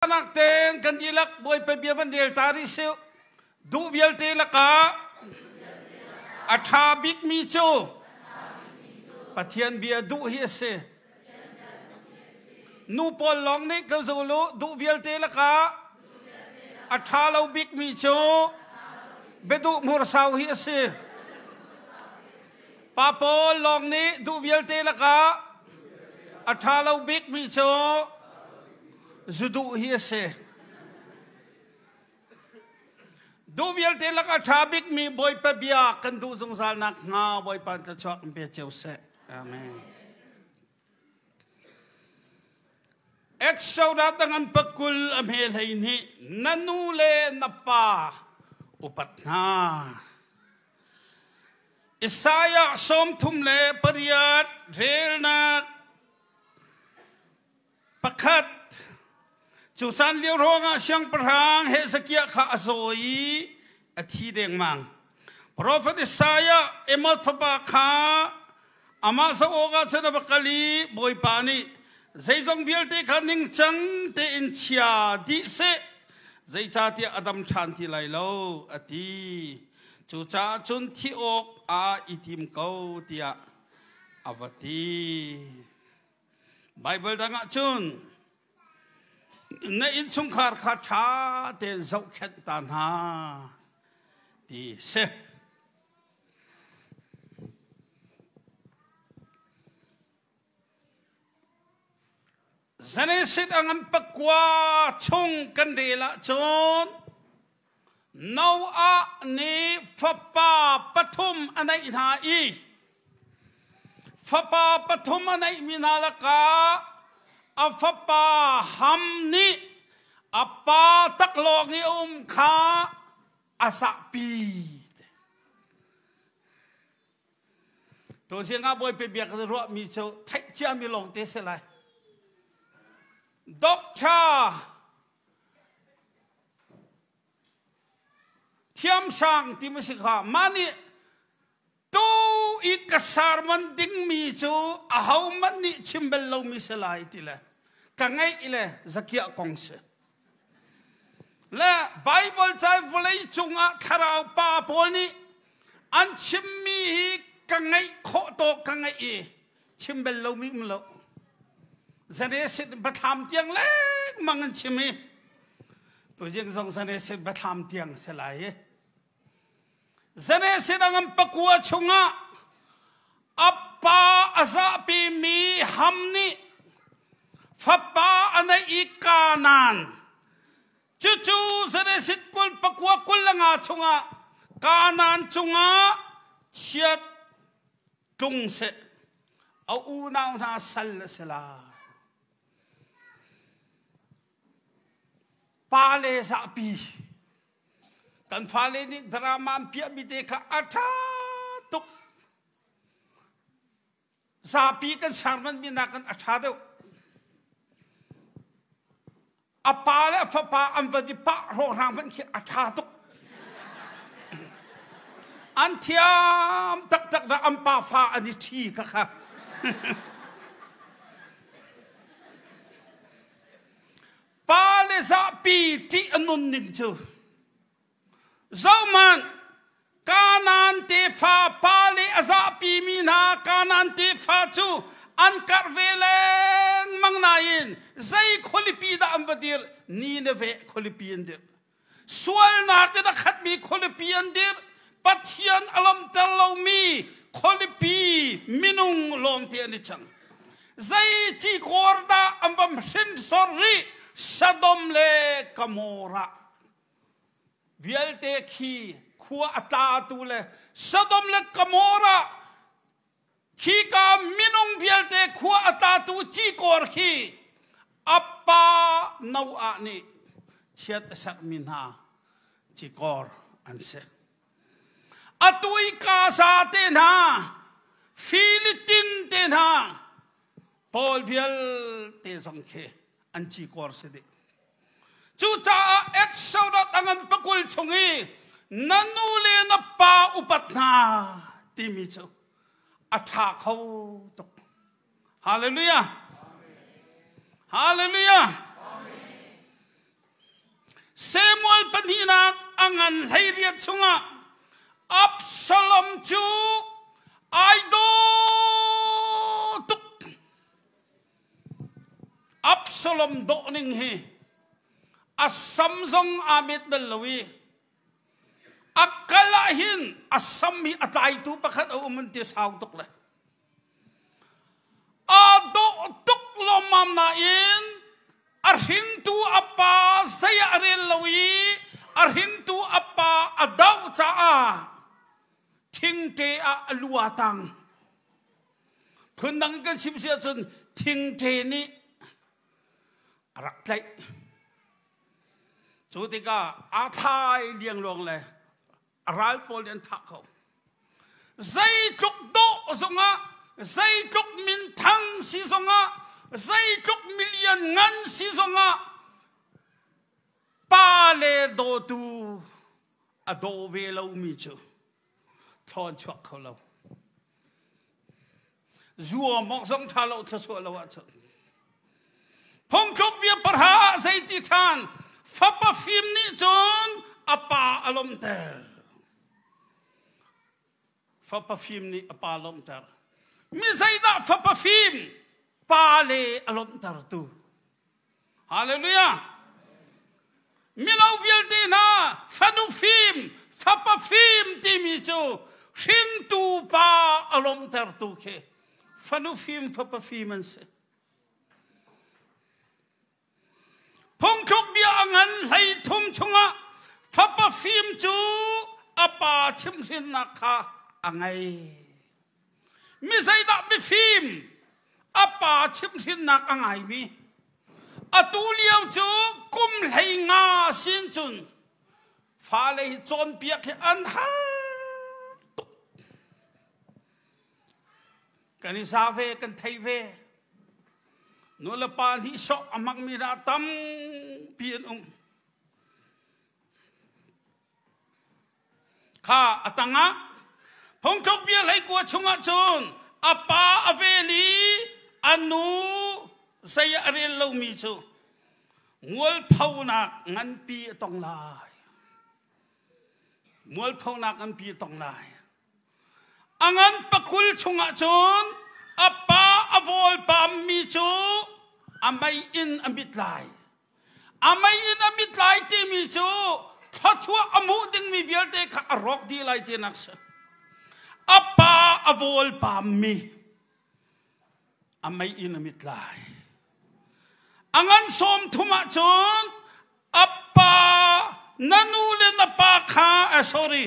Nak ten kan dihlak Bawipa bia van rel ta rih sih. Duh vialte lakah a ṭha bikmi cu Pathian bia duh hi a si. Nu pawl lawng nih ka zul u, duh vialte lakah a ṭha lo bikmi cu biaduh hmursau hi a si. Pa pawl lawng nih duh vialte lakah a ṭha lo bikmi cu zu duh hi a si. Duh vialte lakah a ṭha bikmi Bawipa bia kan duh zungzal nakhnga Bawipa thluachuah in pe cio seh. Amen. Exodus dang pakul a hme hlei hnih na nu le na pa upat hna. Isaiah 38 relnak pakhat cu caan lio ruangah siangpahrang Hezekiah kha a zaw i a thi dengmang. Profet Isaiah Amos fapa kha amah zoh awkah cun a va kal i Bawipa nih zeizong vialte kha ningcang tein chia dih seh, zeicahtiah a dam ṭhan ti lai lo, a ti. Cucaah cun thih awk aa i tim ko, tiah a va ti. Baibal dang ah cun na innchungkhar kha ṭha tein zohkhenh ta hna ti si. Genesis a ngan pakua chung kan rel ahcun Noah nih fapa pathum a neih hna i fapa pathum a neihmi hna lakah a fapa Ham nih a pa taklawng i a um kha a zahpi. Tuzing ah Bawipa bia kan ruahmi cu theih ciami lawngte si lai. Doctor Thiamsang ti ma si kha mah nih tu i ka sermon dingmi cu ahohmanh nih chim bal lomi si lai ti le ka ngeih le zakiah kong si. Le Bible ca vawlei cungah thlarau pa pawl nih an chimmi hi ka ngeih khawh tawk ka ngeih i chim bal lomi um lo. Zanesit bathlam tiang lengmang an chim i tuzing zong zanesit bathlam tiang si lai i zanesit a ngam pakua chungah a pa a zahpimi Ham nih fapa a neih i Kanaan cucu zanesit kul pakua 25 chungah Kanaan cungah chiat tlung seh a unau hna sal a si lai pa le zahpi kan fale nih drama an piahmi te kha a ṭha tuk zapi kan sermanmi nakin a ṭha deuh A pa le a fapa an van i pah hrawkhrang hmanh khi a ṭha tuk. An thiam taktak dah an pa fa an i ṭhi kha kha. Pa le zahpi ṭih a nun ning cu Zohhmanh, Kanaan tefa pa le a zahpimi hna Kanaan tefa cu an karh ve lengmang nain zei khualipi dah an va dirh? Nineveh khualipi an dirh. Sualnak in a khatmi khualipi an dirh. Pathian a lawmhter lomi khualipi minung lawngte an i cang. Zei cikawr dah an va hrinsor rih? Sodom le Gomorrah. Vialte khi khua a tlatu le Sodom le Gomorrah khika minung vialte khua a tlatu cikawr khi a pa Noah nih chiat a sermi hna cikawr an si. Atu i Gaza te hna, Philippine te hna, pawl vialte zong khi an cikawr si dih. Cucaah Exodus a ngan pakul chung i na nu le na pa upat hna timi cu a ṭha kho tuk. Hallelujah! Hallelujah! Samuel pahnihnak a ngan 18 chungah Absalom cu ai dawh tuk. Absalom dawh ning hi a sam zong aa met bal lo i a kal ah hin a sam hi a tlaitu pakhat a um an ti sau tuk le aa dawh tuk lawmmam nain a hringtu a pa zei ah a rel lo i a hringtu a pa a doh caah thingte ah a lu aa tang. Phundang kan chim si ahcun thingte nih a rak tlaih. Cu tikah aa thlai liangluang le a ral pawl nih an thah ko. Zeitluk dawh zongah, zeitluk minthang si zongah, zeitluk milian ngan si zongah, pa le dawtu a daw ve lomi cu thlawn chuak kho lo. Zuam awk zong ṭha lo thluachuah lo ahcun. Phungthluk bia pahra ah zeiti ṭhan fapa fim nih cun a pa a lawmhter. Fapa fim nih a pa lawmhter. Mi zeidah fapa fim pa le a lawmhtertu? Hallelujah! Mino vialte hna fanu fim, fapa fim timi cu hringtu pa a lawmhtertu khi fanu fim, fapa fim an si. Phungthluk bia a ngan 13 chungah fapa fim cu a pa chimhhrinnak kha a ngei. Mi zeidah mifim a pa chimhhrinnak a ngaimi atu lio cu kum 15 sin cun fale hi cawnpiak hi an har tuk. Kan i za ve, kan thei ve. Nu le pa nih sawh a hmangmi hna tampi an um. Kha a tangah phungthluk bia 19 chungah cun a pa a vel i a nu zei a rel lomi cu mualphonak nganpi a tong lai. Mualphonak nganpi a tong lai. A ngan pakul chungah cun a pa a vawlpammi cu a mei in a mit lai. A mei in a mit lai timi cu thluachuah a hmuh dingmi vialte kha a rawk dih lai tinak si. A pa a vawlpammi a mei in a mit lai. A ngan 30 ah cun a pa na nu le na pa kha sorry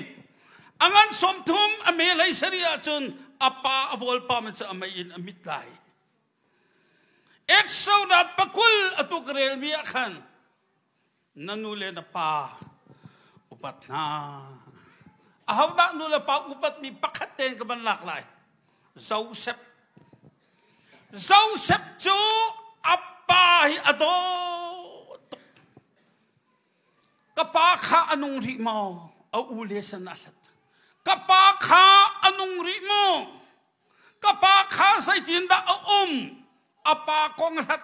a ngan 30 a me 17 ah cun a pa a vawlpam cu a mei in a mit lai. Exodus 20 atu ka relmi ah khan na nu le na pa upat hna. Ahodah nu le pa upatmi pakhat tein ka van lak lai. Joseph. Joseph cu a pa hi a dawt tuk. Ka pa kha a nung rih maw? A u le san a hlat. Ka pa kha a nung rih maw? Ka pa kha zeitindah a um? A pa kong hlat.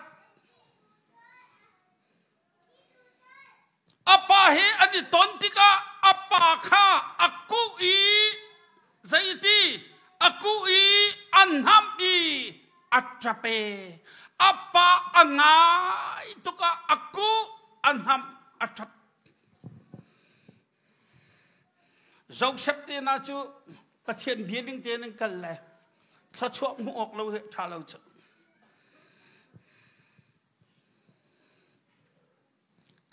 A pa he an i ton tikah a pa kha a kuh i zeiti a kuh i a hnamh i a ṭap e. A pa a ngai tuk ah a kuh, a hnamh, a ṭap. Joseph te hna cu Pathian bia ning tein an kal le thluachuah hmuh awk lo hi ṭha lo cu.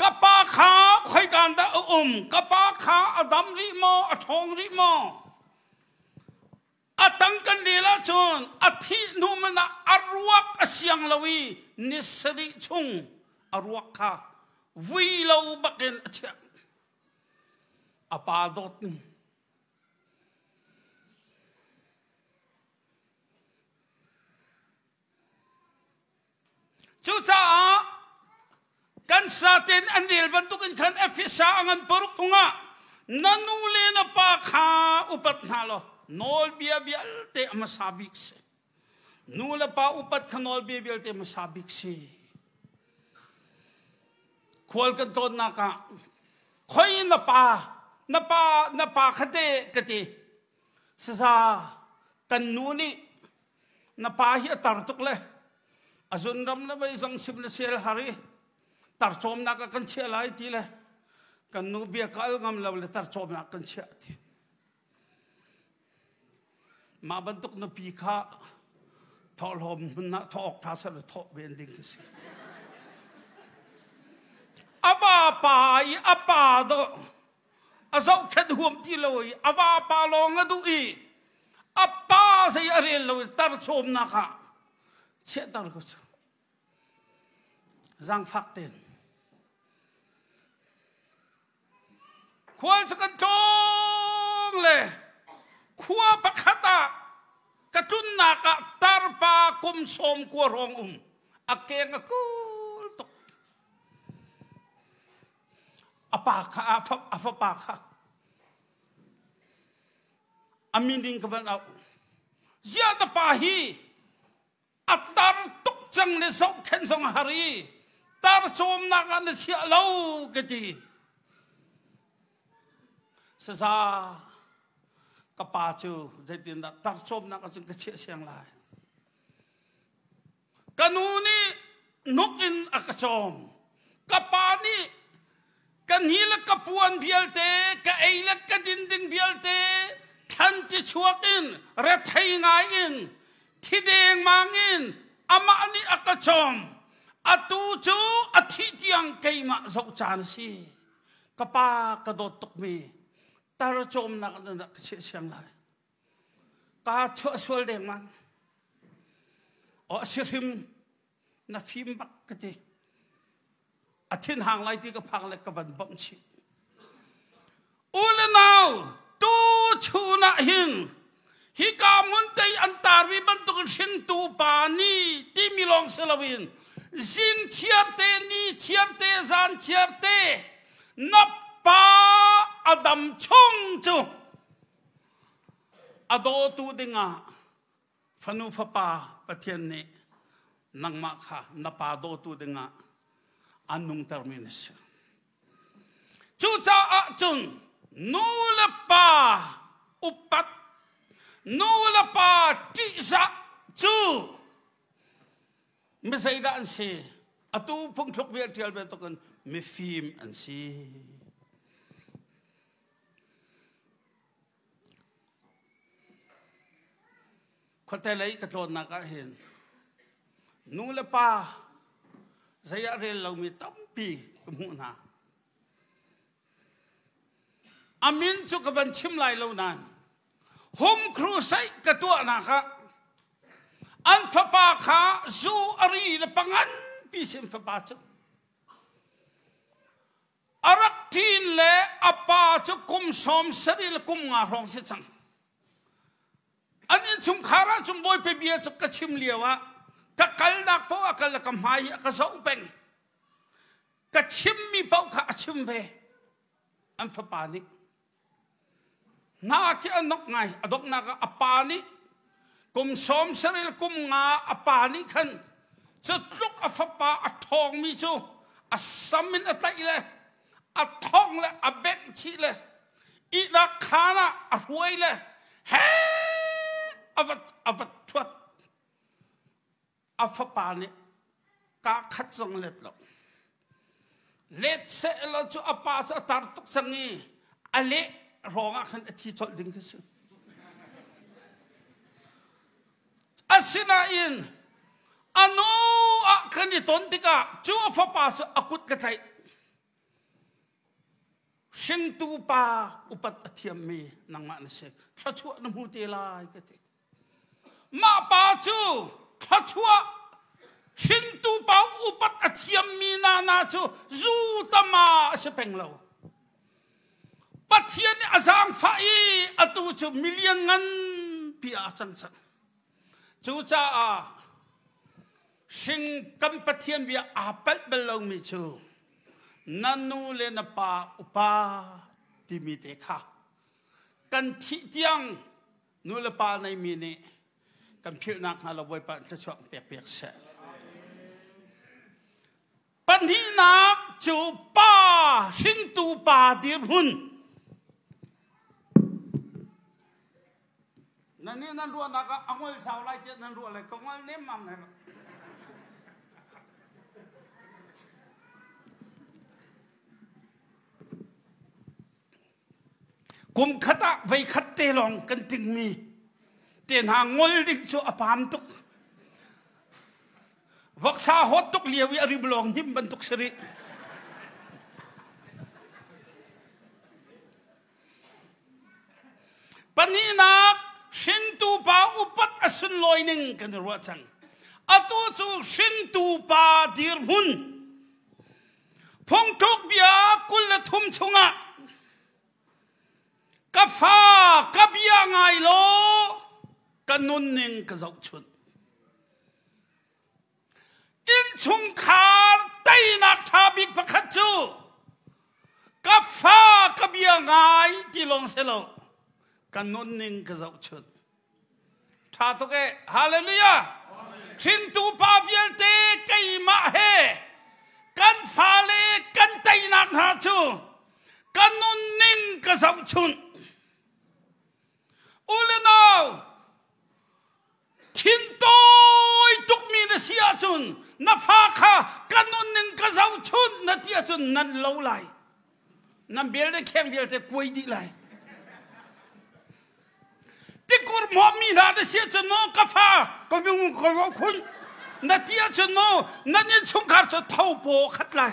Ka pa kha khoikaan dah a um? Ka pa kha a dam rih maw? A ṭhawng rih maw? A tang kan rel ahcun a thih hnu man ah a ruak a siang lo i ni sarih chung a ruak kha vui lo bakin a chiah. A pa dawt ning. Cucaah kan saten an rel bantukin khan Efesa a ngan paruk kungah na nu le na pa kha upat hna law nawlbia vialte a hmasa bik si. Nu le pa upat kha nawlbia vialte hmasa bik si. Khual kan tlawnnak ah. Khoi na pa, na pa, na pa kha te ka ti. Saza, kan nu nih na pa hi a tar tuk le a zunram le vei zong sim le sel har i tar cawmnak ah kan chiah lai ti le kan nu bia ka al ngam lo le tar cawmnak kan chiah ti. Mah bantuk nupi kha thawhlawm hmun ah thawh awk ṭha seh law thawh ven ding khi si. A vapa i a pa dawh a zohkhenh huam ti lo i a vapa lawng a duh i a pa zei a rel lo i tarchawmnak ah chiahter ko cu. Zaangfak tein. Khual cu kan tlawng le khua pakhat ah ka tlunnak ah tarpa kum 90 hrawng um a keng a kul tuk. A pa kha a fapa kha a min in ka van auh. Ziah na pa hi a tar tuk cang le zohkhenh zong a har i tar cawmnak ah na chiah lo ka ti. Saza ka pa cu zeitindah tar cawmnak ah cun ka chiah siang lai. Ka nu nih hnuk in a ka cawm. Ka pa nih ka hni le ka puan vialte, ka ei le ka din ding vialte thlan ti chuak in rethei ngai in thi dengmang in amah nih a ka cawm. Atu cu a thih tiang keimah zoh caan a si. Ka pa ka dawt tukmi tar cawmnak ah ka chiah siang lai. Kaa chuah sual dengmang. Aw a si hrim na fim bak ka ti. A thinhang lai ti ka phang le ka van bawmh chih. U le nau tu chun ah hin hika hmun te i an tarmi bantuk in hringtu pa ni timi lawng si loin zing chiar te ni chiar te zan chiar te na pa a dam chung cu a dawtu dingah fanu fapa Pathian nih nangmah kha na pa dawtu dingah an nungtermi na si. Cucaah cun nu le pa upat, nu le pa ṭihzah cu mi zeidah an si? Atu phungthluk bia ṭial bantukin mifim an si. Khuate lei ka tlawnnak ah hin nu le pa zei ah rel lomi tampi ka hmuh hna. A min cu ka van chim lai lo nain home crusade ka tuahnak ah an fapa kha zu a ri le panganpi sin fapa cu A rak ṭin le a pa cu kum 70 le kum nga hrawng si cang. An innchungkhar ah cun Bawipa bia cu ka chim lio ah ka kalnak paoh ah kal le ka hmai hi a ka zoh peng. Ka chimmi paoh kha a chim ve. An fapa nih. Hna khi a nok ngai. A donghnak ah a pa nih kum 70 le kum nga a pa nih khan cu tluk a fapa a ṭhawngmi cu a sam in a tlaih le a thong le a bengh chih le ihnak khaan ah a hruai le he a va a va ṭhuat. A fapa nih kaa khat zong let lo. Let sehlaw cu a pa cu a tar tuk cang i a leh hrawng ah khan a thi colh ding khi si. Asinain a nu ah kan i ton tikah cu a fapa cu a kut ka tlaih. Hringtu pa upat a thiammi nangmah na si. Thluachuah na hmu te lai ka ti. Mah pa cu thluachuah hringtu pa upat a thiammi nana cu zu tama a si peng lo. Pathian nih a zaangfah i atu cu milian nganpi ah a cang cang. Cucaah hring kan Pathian bia aa palh bal lomi cu na nu le na pa upa timi te kha kan thih tiang Nu le pa neimi nih kan philhnak hnga lo Bawipa thluachuah pek piak seh. Pahnihnak cu pa hringtu pa dirhmun. Nan nih nan ruahnak ah a ngol sau lai tiah nan ruah lai ka ngol nemmam lai lo. Kum khat ah voi khat te lawng kan tingmi te hna ngol ding cu a pam tuk. Voksa hawt tuk lio i a rim lawng hnim bantuk si rih. Pahnihnak, hringtu pa upat a sunlawi ning kan i ruah cang. Atu cu hringtu pa dirhmun Phungthuk bia 23 chungah ka fa ka bia ngai law ka nunning ka zohchunh. Innchungkhar teinak ṭha bik pakhat cu ka fa ka bia ngai ti lawng si lo ka nunning ka zohchunh. Ṭha tuk e. Hallelujah. Hringtu pa vialte keimah he kan fale kan teinak hna cu ka nunning ka zohchunh. U le nau, thintawi tukmi na si ahcun na fa kha ka nunning ka zohchunh na ti ahcun nan lo lai. Nan bel le kheng vialte kuai dih lai. Tikur hmawmmi hna na si ahcun maw ka fa ka nung ka ro khun na ti ahcun maw nan innchungkhar cu tho paw khat lai.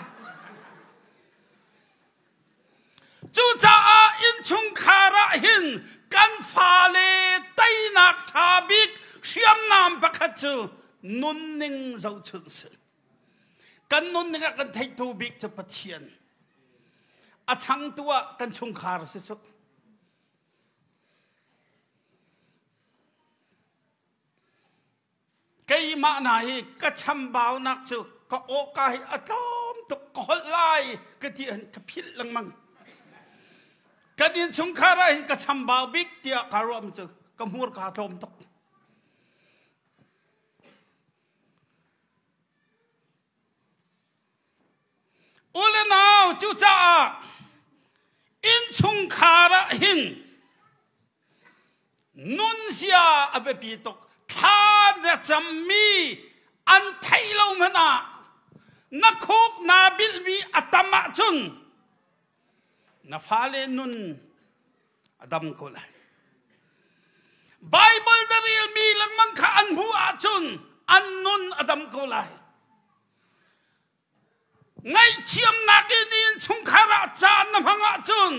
Cucaah innchungkhar ah hin kan fale teinak ṭha bik hriamnam pakhat cu nunning zohchunh si. Kan nunning ah kan theihtu bik cu Pathian. A changtu ah kan chungkhar si cu. Keimah hna hi ka chambaunak cu ka awka hi a tlawm tuk ka holh lai ka ti an ka philh lengmang. Kan innchungkhar ah hin ka chambau bik tiah kaa ruahmi cu ka hmurka a tlawm tuk. U le nau cucaah innchungkhar ah hin nunzia a biapi tuk. Thla na cammi an theih lo hmanh ah na khuk naa bilhmi a tam ahcun na fale nun a dam ko lai. Bible na relmi lengmang kha an hmuh ahcun an nun a dam ko lai. Ngaihthiamnak in innchungkhar ah caan na hmang ahcun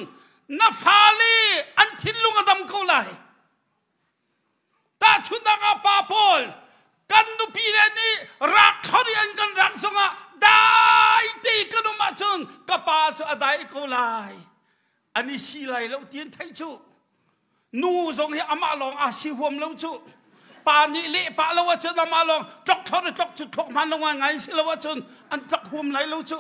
na fale an thinlung a dam ko lai. Tahchunhnak ah pa pawl kan nupi le nih rak thlor i an kan rak zongah dai te kan um ahcun ka pa cu a dai ko lai. An i si lai lo ti an theih cu. Nu zong hi amah lawng aa si huam lo cu. Pa nih leh pah lo ahcun amah lawng tlok thlor i tlok cu tlok hmaan lo ngaingai si lo ahcun an tlok huam lai lo cu.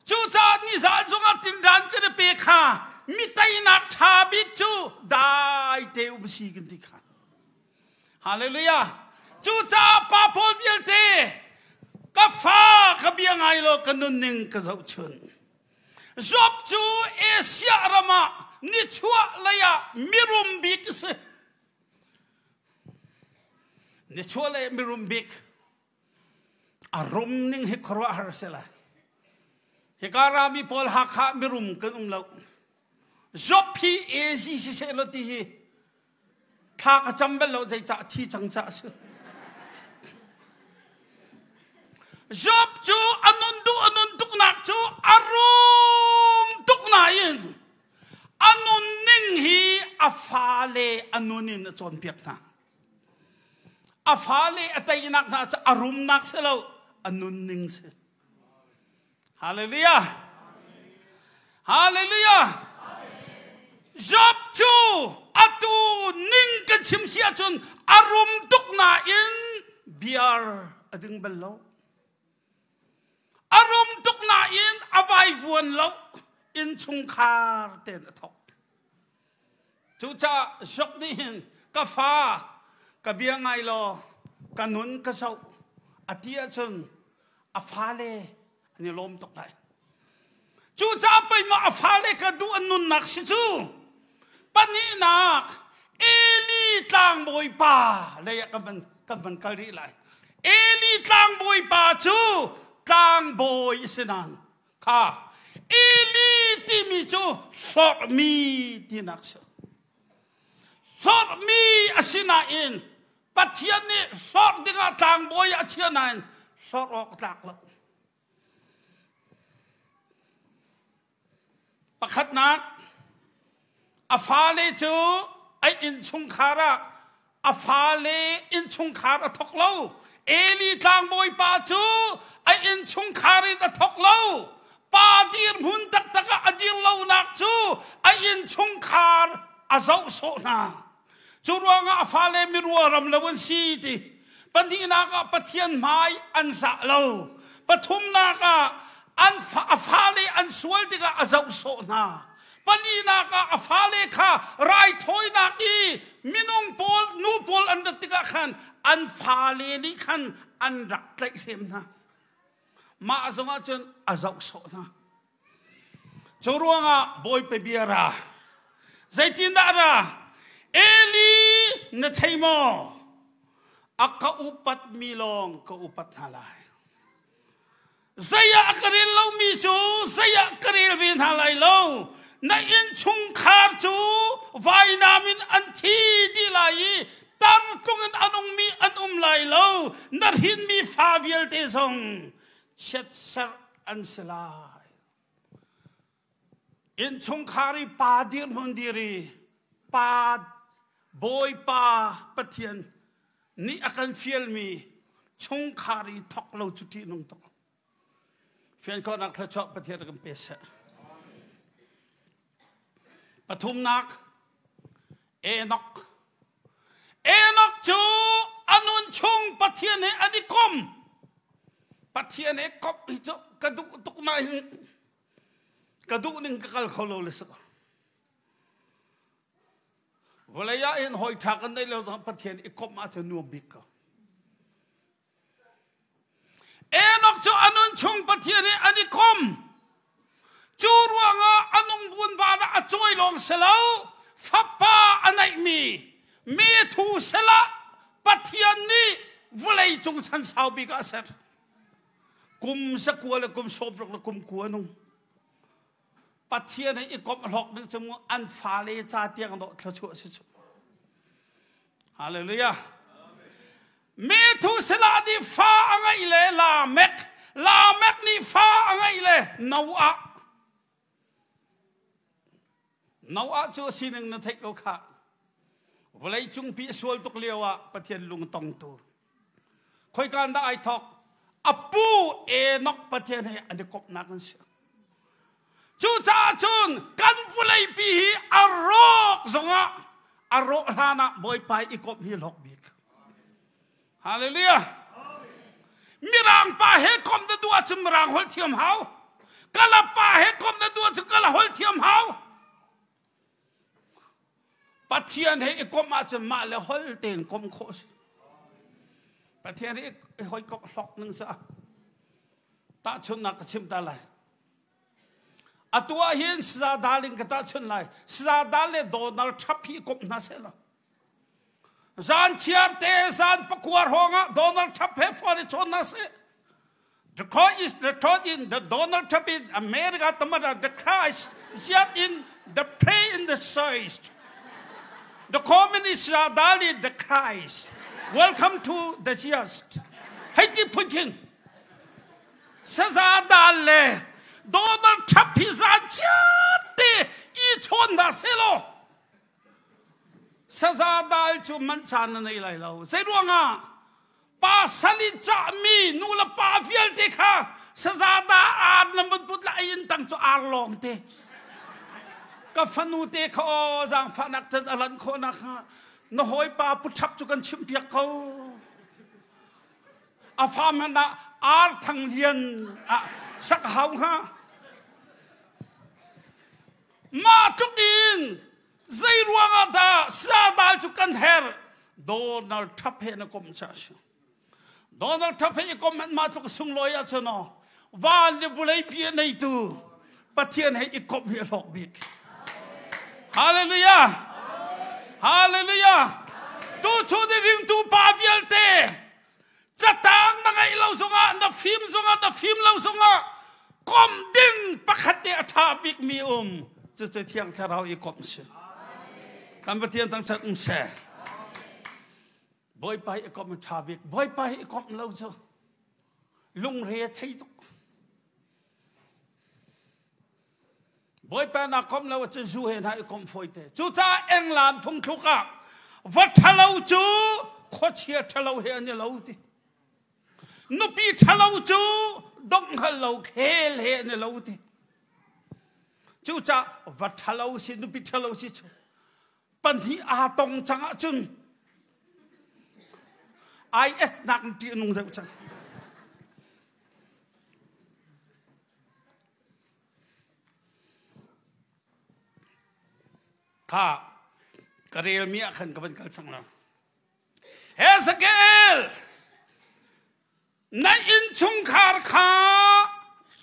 Cucaah nizaan zongah tinran kan i pe kha mi teinak ṭha bik cu dai te um si kan ti kha. Hallelujah. Cucaah pa pawl vialte ka fa ka bia ngai law ka nunning ka zohchun. Job cu Asia ram ah nichuah lei ah mirum bik a si. Nichuah lei mirum bik. A rum ning hi khuaruahhar a si lai. Hika rami pawl Hakha mirum kan um lo. Job hi AZ siseh law ti hi thla ka cam bal lo zeicah thi cang cah a si. Job cu a nun duh a nun tuknak cu a rum tuk nain a nunning hi a fale a nun in a cawnpiak hna. A fale a teinak hna cu a rumnak si lo a nunning si. Hallelujah. Hallelujah. Job cu atu ning kan chim si ahcun a rum tuk nain biar a ding bal lo. A rum tuk nain a vaivuan lo. Innchungkhar tein a thawk. Cucaah Job nih hin ka fa ka bia ngai law ka nun ka zoh a ti ahcun. A fale an i lawm tuk lai. Cucaah pei maw a fale kha duh an nunnak si cu. Pahnihnak, Eli tlangbawi pa lei ah kan van, kan van kal rih lai. Eli tlangbawi pa cu tlangbawi a si nain kha Eli timi cu hlorhmi tinak si. Hlorhmi a si nain Pathian nih hlorh dingah tlangbawi a chia nain hlorh awk a tlak lo. Pakhatnak, a fale cu a innchungkhar ah a fale innchungkhar a thawk lo. Eli tlangbawi pa cu a innchungkhar in a thawk lo. Pa dirhmun taktak ah a dir lonak cu a innchungkhar a zoh sawh hna. Cu ruangah a fale mirua ram lo an si ti. Pahnihnak ah Pathian hmai an zah lo. Pathumnak ah an fa, a fale an sual tikah a zoh sawh hna. Palinak ah a fale kha raithawinak i minung pawl nu pawl an rat tikah khan an fale nih khan an rak tlaihhrem hna. Mah zongah cun a zoh sawh hna. Cu ruangah Bawipa bia ra. Zeitindah ra? Eli na thei maw? A ka upatmi lawng ka upat hna lai. Zei ah a ka rel lomi cu zei ah ka rel ve hna lai lo. Na innchungkhar cu vainam in an thi dih lai i tar tlung in a nungmi an um lai lo. Na hrinmi fa vialte zong chiatserh an si lai. Innchungkhar i pa dirhmun dir i pa Bawipa Pathian nih a kan fialmi chungkhar i thok lo cu ṭihnung tuk. Fian khawhnak thluachuah Pathian kan pe seh. Pathumnak Enoch. Enoch cu a nun chung Pathian he an i kom. Pathian he komh hi cu ka duh tuk nain ka duh ning ka kal kho lo le si ko. Vawlei ah hin hawi ṭha kan neih lo zong Pathian i komh ahcun nuam bik ko. Enoch cu a nun chung Pathian he an i kom. Cu ruangah a nung buan van ah a cawi lawng si lo, fapa a neihmi Methuselah Pathian nih vawlei cung chan sau bik ah a ser. Kum zakua le kum sawmruk le kum kua nung. Pathian he i komh hlawk ding cu an fale ca tiang dawh thluachuah si cu. Hallelujah. Methuselah nih fa a ngeih le Lamek, Lamek nih fa a ngeih le Noah. Noah cu a sining na theih ko khah. Vawlei cungpi a sual tuk lio ah Pathian lung tongtu. Khoika dah ai thawk? A pu Enoch Pathian he an i komhnak an si. Cucaah cun kan vawleipi hi a rawk zongah a rawh hlan ah Bawipa i komh hi hlawk bik. Hallelujah. Mirang pa he komh na duh ahcun mirang holh thiam hau. Kala pa he komh na duh ahcun kala holh thiam hau. Pathian he i komh ahcun mah le hol tein komh khawh a si. Pathian he i hawikomh hlawk ning sa. Tahchunhnak ka chim ta lai. Atu ah hin Saza Dal in ka tahchunh lai. Saza Dal le Donald Trump hi i komh hna seh law. Zan chiar te zan pakua hrawng ah Donald Trump he phone i chawn hna seh. The court is the truth in the Donald Trump in America tamara the Christ yet in the pray in the search. The communist dali the Christ. Welcome to the just. Hei ti phun khin saza dal le Donald Trump hi zan chiat te i chawn hna selaw saza dal cu man caan na nei lai lo. Zei ruangah pasal i cahmi nu le pa vialte kha saza dah ar na vun put la in tang cu ar lawng te ka fanu te kha aw zaangfahnak ten a lan khawh nak hnga na hawipa puṭhap cu kan chimpiak ko a fa hmanh ah ar thang lian ah sak hau hnga mah tluk in Zei ruangah dah sadal cu kan herh? Donald Trump he na komh ca si. Donald Trump he i kom hmanh mah tluk sunglawi ahcun aw van le vawleipi a neitu Pathian he i komh hi a hlawk bik. Hallelujah! Hallelujah! Tuchun i ringtu pa vialte catang na ngeih lo zongah na fim zongah na fim lo zongah komh ding pakhat te a ṭha bikmi um cucu Thiang Thlarau i komh si. Kan Pathian thangṭhat um seh. Bawipa hi i komh a ṭha bik. Bawipa hi i komh lo cu lungre a thei tuk. Bawipa naa komh lo ahcun zu he hna i komh fawi te. Cucaah England phungthluk ah va ṭhalo cu khuachia ṭhalo he an i lo ti. Nupi ṭhalo cu dongh hngal lo khel he an i lo ti. Cucaah va ṭhalo si nupi ṭhalo si cu pahnih aa tong cang ahcun IS nak in ṭih a nung deuh cang. Kha ka relmi ah khan ka van kal cang lo. Hezekiel Na innchungkhar kha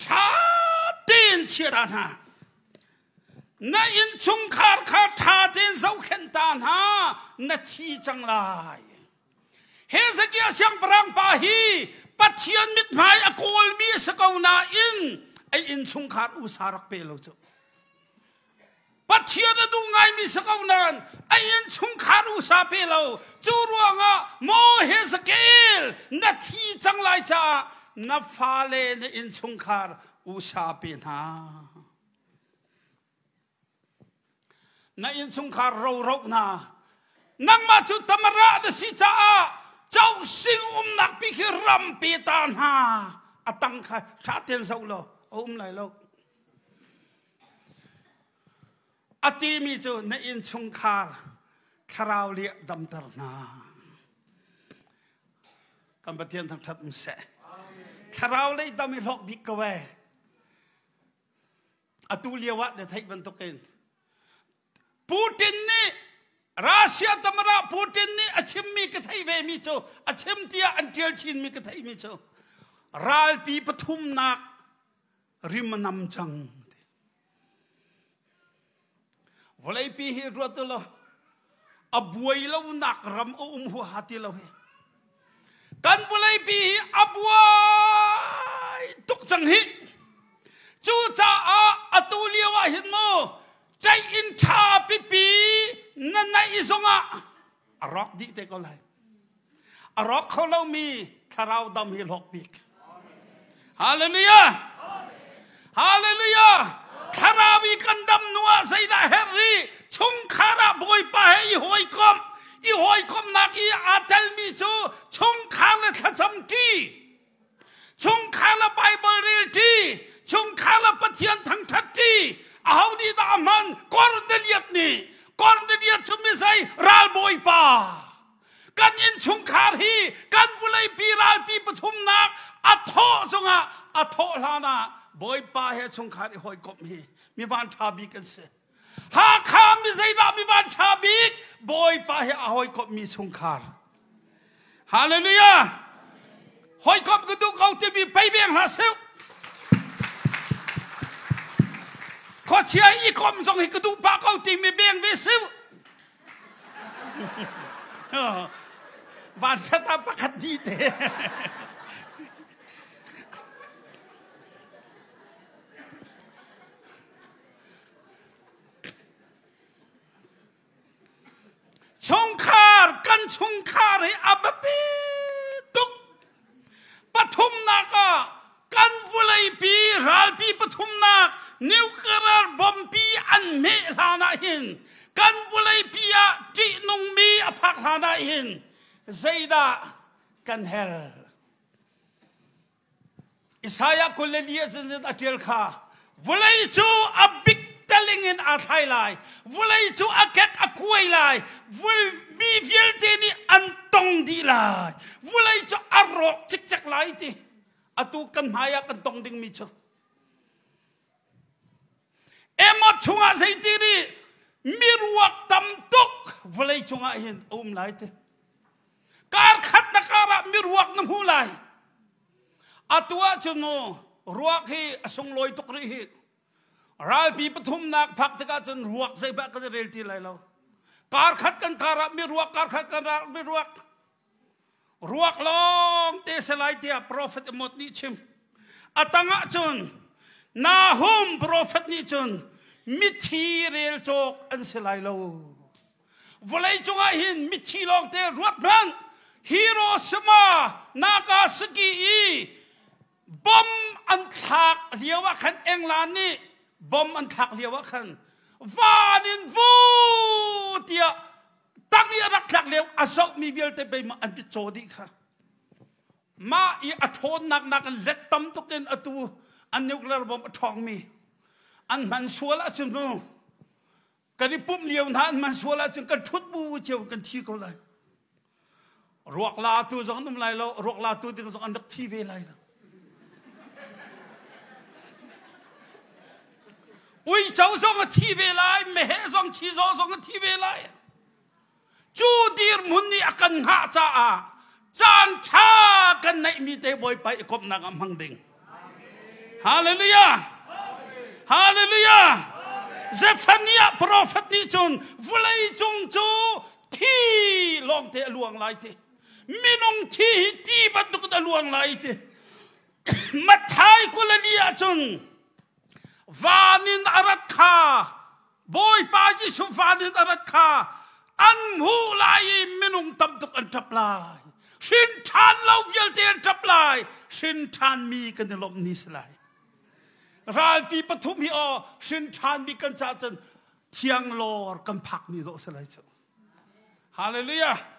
ṭha tein chia ta hna. Na innchungkhar kha ṭha tein zohkhenh ta hna. Na thi cang lai. Hezekiah siangpahrang pa hi Pathian mithmai a kawlmi a si ko nain a innchungkhar usa rak pe lo cu. Pathian a duh ngaimi si ko nain a innchungkhar usa pe lo. Cu ruangah maw Hezekiel na thi cang lai caah na fale na innchungkhar usa pe hna. Na innchungkhar roro hna. Nangmah cu tamara na si caah cosing umnak pi khi ram pe ta hna. A tang kha ṭha tein zoh law a um lai lo. A timi cu na innchungkhar thlarau liah damter hna. Kan Pathian thangṭhat um seh. Thlarau lei dam i hlawk bik ko ee. Atu lio ah na theih bantukin Putin nih Russia tamara Putin nih a chimmi ka theih ve mi cu a chim tiah an ṭial chinmi ka theihmi cu ralpi pathumnak rim a nam cang. Vawleipi hi ruat u law a buai lonak ram a um huaha ti lo hi. Kan vawleipi hi a buai tuk cang hi. Cucaah atu lio ah hin mu ṭaih in ṭha pipi na naih zongah a rawk dih te ko lai. A rawk kho lomi thlarau dam hi hlawk bik. Hallelujah! Hallelujah! Thlarau i kan dam hnu ah zeidah herh rih? Chungkhar ah Bawipa he i hawikomh. I hawikomhnak i aa telmi cu chungkhar le thlacam ṭi. Chungkhar le Bible rel ṭi. Chungkhar le Pathian thangṭhat ṭi. Aho nih dah a hman? Kornelias nih. Kornelias cu mizei? Ralbawipa. Kan innchungkhar hi kan vawleipi ralpi pathumnak a thawh cungah a thawh hlan ah Bawipa he chungkhar i hawikomh hi mi van ṭha bik an si. Hakha mi zeidah mi van ṭha bik? Bawipa he a hawikomhmi chungkhar. Hallelujah! Hawikomh ka duh ko timi pei beng hlah seh. Khuachia i komh zong hi ka duh pah ko timi beng ve seh. Vanṭhat ah pakhat dih te. Chungkhar kan chungkhar hi a biapi tuk. Pathumnak ah kan vawleipi ralpi pathumnak nuclear bompi an hmeh hlan ah hin kan vawleipi ah ṭihnungmi a phak hlan ah hin zeidah kan herh? Isaiah 24 ah cun a ṭial kha vawlei cu a bik taling in aa thlai lai vawlei cu a kek a kuai lai mi vialte nih an tong dih lai vawlei cu a rawk cikcek lai ti atu kan hmai ah kan tong dingmi cu Amos chungah zeiti nih miruak tam tuk vawlei cungah hin a um lai ti. Kar khat na kar ah miruak na hmu lai. Atu ahcun mu ruak hi a sunglawi tuk rih hi. Ralpi pathumnak phak tikah cun ruak zeihmah kan i rel ti lai lo. Kar khat kan kar ah miruak, kar khat kan ah miruak. Ruak lawng te se lai tiah profet Amos nih chim. A tang ah cun Nahum profet nih cun mithi rel cawk an si lai lo. Vawlei cungah hin mithi lawngte ruat hmanh. Hiroshima, Nagasaki i bom an thlak lio ah khan England nih bom an thlak lio ah khan van in vu tiah tang i a rak thlak lio a zohmi vialte bei ma an pitcaw dih kha. Mah i a ṭhawnnak nakin let tam tuk in atu an nuclear bomb a ṭhawngmi an hman sual ahcun mu kan i pumh lio hna an hman sual ahcun kan ṭhut bu cio kan thi ko lai. Ruak latu zong an um lai lo, ruak latu ding zong an rak thi ve lai lo. Uico zong a thi ve lai, meheh zong chizawh zong a thi ve lai. Cu dirhmun nih a kan hngah caah caan ṭha kan neihmi te Bawipa i komhnak ah hmang ding. Hallelujah! Hallelujah! Zephaniah prophet nih cun vulei cung cu thi lawngte a luang lai ti. Minung thi hi ti bantuk in a luang lai ti. Matthai 24 ah cun van in a rat kha Bawipa Jesuh van in a rat kha an hmuh lai i minung tam tuk an ṭap lai. Hrin ṭhan lo vialte an ṭap lai. Hrin ṭhanmi kan i lawmh ni si lai. Ralpi pathum hi aw hrin ṭhanmi kan caah cun thianglawr kan phak ni dawh si lai cu. Hallelujah.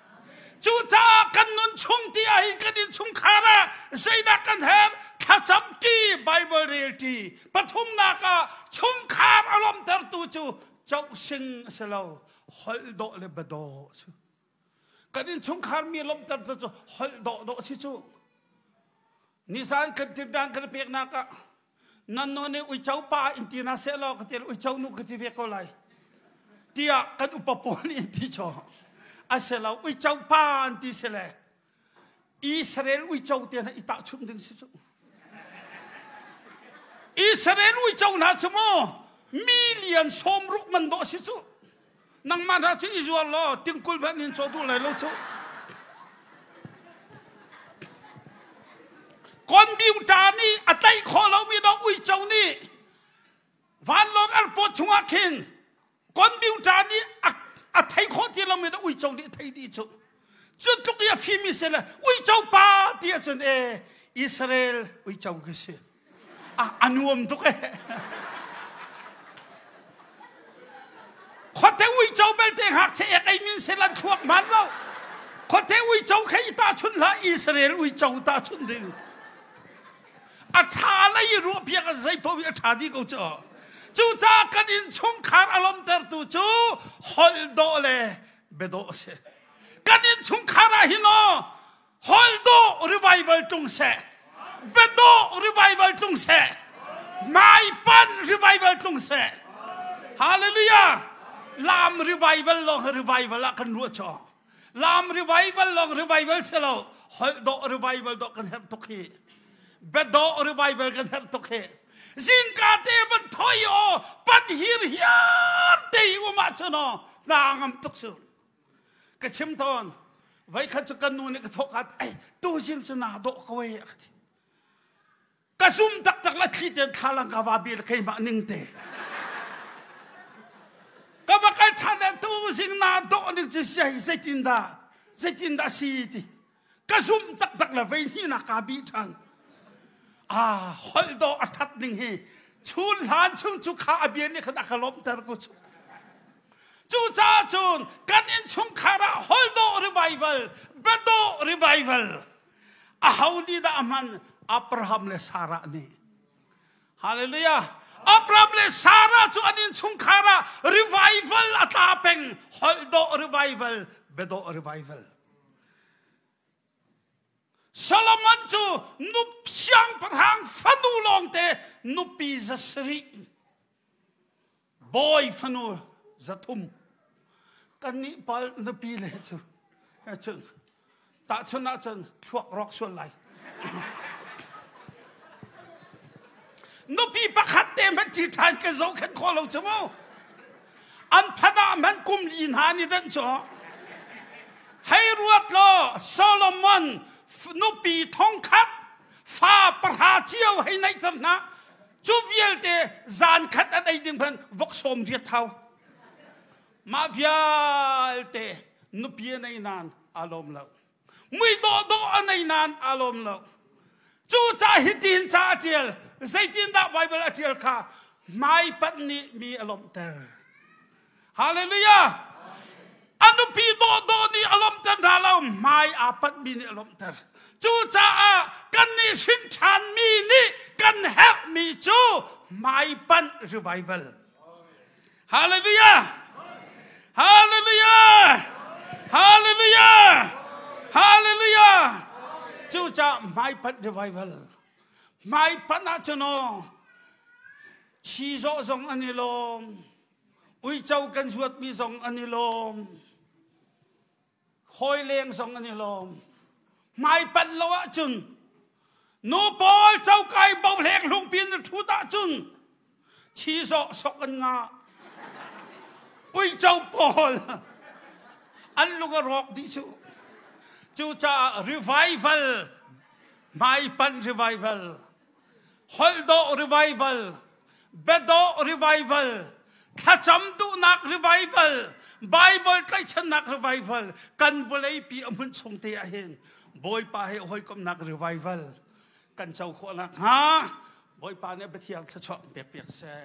Cucaah kan nun chung ti ah hin kan innchungkhar ah zeidah kan herh? Thlacam ṭi, Bible rel ṭi. Pathumnak ah chungkhar a lawmhtertu cu cohsing a si lo, holh dawh le biadawh a si. Kan innchungkhar mi lawmhtertu cu holh dawh dawh a si cu. Nizan kan tirdan kan peknak ah nan no nih uico pa in ti na seh law ka ti uico nu ka ti ve ko lai tiah kan upa pawl nih an ti chaw a si lo uico pa an ti si le Israel uico te hna i tahchunh ding si cu Israel uico hna cu mu million 60 man dawh si cu Nangmah hna cu i zuar law tingkul hmanh in caw duh lai lo cu. Computer nih a tlaih khawh lomi dawh uico nih vanlawng airport chungah khin computer nih a thei khawh ti lomi dawh uico nih a thei dih cu. Cu tluk i a fimi si le uico pa ti ahcun e Israel uico khi si. A nuam tuk e. Khuate uico belte ngakchia ek ei min sel an thluak hman lo. Khuate uico kha i tahchun hlah Israel uico tahchun ding. A ṭha lei ruah piak a zei paoh hi a ṭha dih ko cu. Cucaah kan innchungkhar a lawmtertu cu holh dawh le biadawh a si. Kan innchungkhar ah hin aw holh dawh revival tlung seh biadawh revival tlung seh hmaipanh revival tlung seh hallelujah lam revival lawng revival ah kan ruah chaw lam revival lawng revival si lo holh dawh revival dawh kan herh tuk hi biadawh revival kan herh tuk hi zingka te van thoi aw pan hir hiar te um ah cun aw hna ngam tuk su Ka chim tawn. Voikhat cu kan nu nih ka thawk at ei tuzing cu naa dawh ko ei a ka ti. Ka zum taktak la thli ten thlalang ka va bil keimah ning te. Ka va kal ṭhan le tuzing naa dawh ning cu siai zeitin dah zeitin dah si ti. Ka zum taktak le vei hnih nak kaa bih ṭhan. Ah holh dawh a ṭhat ning hi chun hlan chung cu kha a bia nih khan a ka lawmhter ko cu. Cucaah cun kan innchungkhar ah holh dawh revival, biadawh revival aho nih dah a hman? Abraham le Sarah nih. Hallelujah. Abraham le Sarah cu an innchungkhar ah revival a tla peng. Holh dawh revival, biadawh revival. Solomon cu nup siangpahrang fanu lawngte nupi 700 bawi fanu 300 kannih pal nupi le cu cun. Tahchun ahcun thluak rawk sual lai. Nupi pakhat te hmanh ṭi ṭhan ka zohkhenh khawh lo cu mu. An phan ah hmanh kum li hna ni danh cu. Hei ruat law Solomon nupi thongkhat fa pahra cio hei neihter hna. Cu vialte zan khat an ei ding hmanh vok sawm riat hau. Mah vialte nupi a nei nain aa lawm lo. Mui dawhdawh a nei nain aa lawm lo. Cucaah hitin ca a ṭial. Zeitindah Baibal a ṭial kha hmaipanh nih mi a lawmhter. Hallelujah! A nupi dawhdawh nih a lawmhter hna lo, hmai aa panhmi nih a lawmhter. Cucaah kannih hrin ṭhanmi nih kan herhmi cu hmaipanh revival. Hallelujah! Hallelujah! Hallelujah! Hallelujah! Cucaah hmaipanh revival. Hmaipanh ahcun aw chizawh zong an i lawm. Uico kan zuatmi zong an i lawm. Hawi leng zong an i lawm. Hmaipanh lo ahcun nu pawl cokai bohleng hlungpi in ṭhut ahcun chizawh sok an ngah. Uico pawl an lung a rawk dih cu. Cucaah revival, hmaipanh revival, holh dawh revival, biadawh revival, thlacam duhnak revival, Bible tlaihchannak revival, kan vawleipi a hmun chung te ah hin Bawipa he hawikomhnak revival kan co khawh nakhnga Bawipa nih Pathian thluachuah pek piak seh.